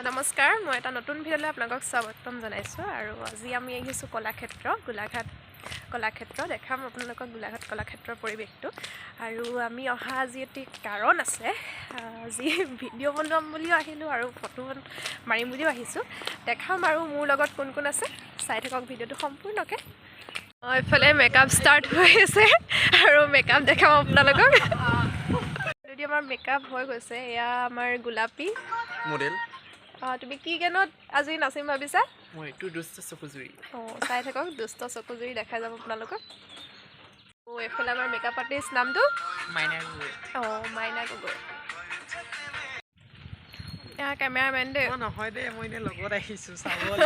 নমস্কাৰ, মই এটা নতুন ভিডিঅ'লৈ আপোনালোকক স্বাগতম জনাইছোঁ। আৰু আজি আমি আহিছোঁ কলাক্ষেত্ৰ, গোলাঘাট কলাক্ষেত্ৰ। দেখাম আপোনালোকক গোলাঘাট কলাক্ষেত্ৰৰ পৰিৱেশটো। আৰু আমি অহা আজি এটি কাৰণ আছে, আজি ভিডিঅ' বনাম বুলিও আহিলোঁ আৰু ফটো মাৰিম বুলিও আহিছোঁ। দেখাম আৰু মোৰ লগত কোন কোন আছে, চাই থাকক ভিডিঅ'টো সম্পূৰ্ণকৈ। এইফালে মেকআপ ষ্টাৰ্ট হৈ আছে আৰু মেকআপ দেখাম আপোনালোকক। অলৰেডি আমাৰ মেকআপ হৈ গৈছে। এয়া আমাৰ গোলাপী মডেল। তুমি কি গানত আজি নাচিম ভাবিছা? মই এইটো দুষ্ট চকুজুৰি। অঁ, চাই থাকক, দুষ্ট চকুজুৰি দেখাই যাব আপোনালোকক। অঁ, এইফালে আমাৰ মেকআপ আৰ্টিষ্ট, নামটো? মাইনা গগৈ। অঁ, মাইনা গগৈ। এয়া কেমেৰামেন দেই। নহয় দেই, মই এনেই লগত আহিছোঁ চাবলৈ।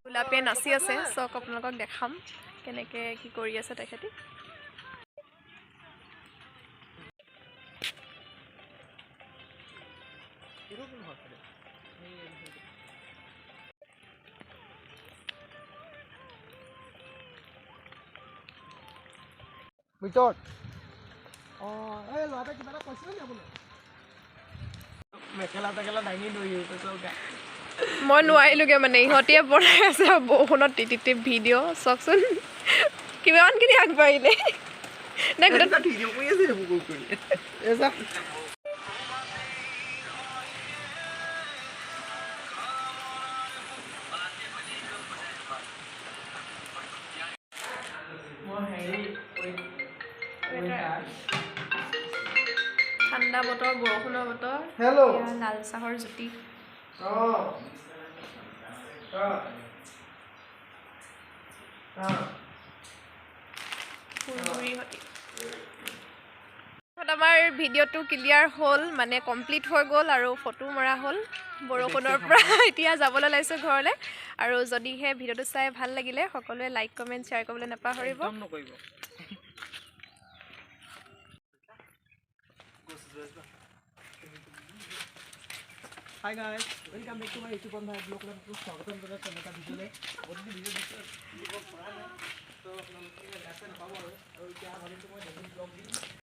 গোলাপীয়ে নাচি আছে, চাওক আপোনালোকক দেখাম কেনেকৈ কি কৰি আছে তেখেতে। ভিতৰত অঁ, এই ল'ৰাটোৱে কিবা এটা কৈছিলে নি আপোনাক? মেখেলা চেখেলা দাঙি ধৰি আহিছে চৌকা। মই নোৱাৰিলোগৈ, মানে ইহঁতিয়ে বনাই আছে বৰষুণত তিতি তিতি ভিডিঅ'। চাওকচোন কিমানখিনি আগবাঢ়িলে নে গোটেই। ভিডিঅ' কৰি আছে সেইবোৰ কৰি। এই যা। মই হেৰি ঠাণ্ডা বতৰ, বৰষুণৰ বতৰ। হেল্ল'। এয়া লাল চাহৰ জুতি। অঁ অঁ অঁ। ফুলগুৰিৰ সৈতে আমাৰ ভিডিঅ'টো ক্লিয়াৰ হ'ল, মানে কমপ্লিট হৈ গ'ল আৰু ফটো মৰা হ'ল বৰষুণৰ পৰা। এতিয়া যাবলৈ ওলাইছোঁ ঘৰলৈ। আৰু যদিহে ভিডিঅ'টো চাই ভাল লাগিলে, সকলোৱে লাইক, কমেণ্ট, শ্বেয়াৰ কৰিবলৈ নাপাহৰিব। একদম নকৰিব। Hi guys, welcome back to my YouTube ভাই ব্লগ। স্বাগতম জনাইছোঁ এনেকুৱা ভিডিঅ'লৈ। বহুত দিন ভিডিঅ' দিব পৰা নাই, ত' আপোনালোকে বেয়া নাপাব। আৰু এতিয়া ভাবিছোঁ মই ডেইলি ব্লগ দিম।